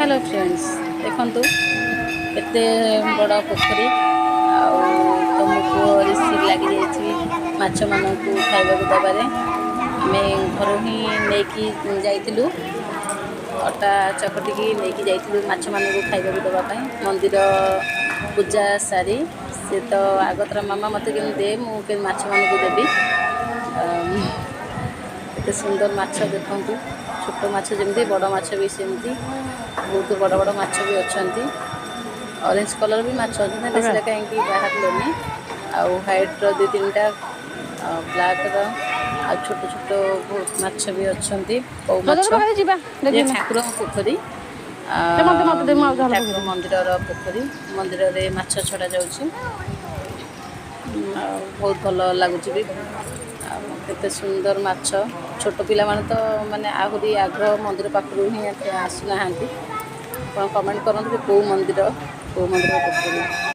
Hello friends, ଦେଖନ୍ତୁ କେତେ ବଡ଼ ପୋଖରୀ। ଆଉ ତ ମୋ ପୁଅ ରିସି ଲାଗିଯାଇଛି ମାଛମାନଙ୍କୁ ଖାଇବାକୁ ଦେବାରେ। ଆମେ ଘରୁ ହିଁ ନେଇକି ଯାଇଥିଲୁ, ଅଟା ଚକଟିକି ନେଇକି ଯାଇଥିଲୁ ମାଛମାନଙ୍କୁ ଖାଇବାକୁ ଦେବା ପାଇଁ। ମନ୍ଦିର ପୂଜା ସାରି ସେ ତ ଆଗତୁରା, "ମାମା, ମୋତେ କେମିତି ଦେ, ମୁଁ କେମିତି ମାଛମାନଙ୍କୁ ଦେବି।" କେତେ ସୁନ୍ଦର ମାଛ ଦେଖନ୍ତୁ। ଛୋଟ ମାଛ ଯେମିତି, ବଡ଼ ମାଛ ବି ସେମିତି। ବହୁତ ବଡ଼ ବଡ଼ ମାଛ ବି ଅଛନ୍ତି। ଅରେଞ୍ଜ କଲର୍ ବି ମାଛ ଅଛନ୍ତି, ହେଲେ ସେଟା କାହିଁକି ବାହାରିଲେନି। ଆଉ ହ୍ୱାଇଟ୍ର ଦୁଇ ତିନିଟା, ଆଉ ବ୍ଲାକ୍ର, ଆଉ ଛୋଟ ଛୋଟ ବହୁତ ମାଛ ବି ଅଛନ୍ତି, କଉ ମାଛ। ଯିବା। ଇଏ ଠାକୁରଙ୍କ ପୋଖରୀ। ମତେ ମତେ ଦେ, ମୁଁ ଆଉ ଯାହା ଠାକୁର ମନ୍ଦିରର ପୋଖରୀ। ମନ୍ଦିରରେ ମାଛ ଛଡ଼ା ଯାଉଛି ଆଉ ବହୁତ ଭଲ ଲାଗୁଛି ବି। ଆଉ କେତେ ସୁନ୍ଦର ମାଛ! ଛୋଟ ପିଲାମାନେ ତ ମାନେ ଆହୁରି ଆଗ୍ରହ, ମନ୍ଦିର ପାଖରୁ ହିଁ ଆସୁନାହାନ୍ତି। ଆପଣ କମେଣ୍ଟ କରନ୍ତୁ ଯେ କେଉଁ ମନ୍ଦିର, କେଉଁ ମନ୍ଦିର ପୋଖରୀ।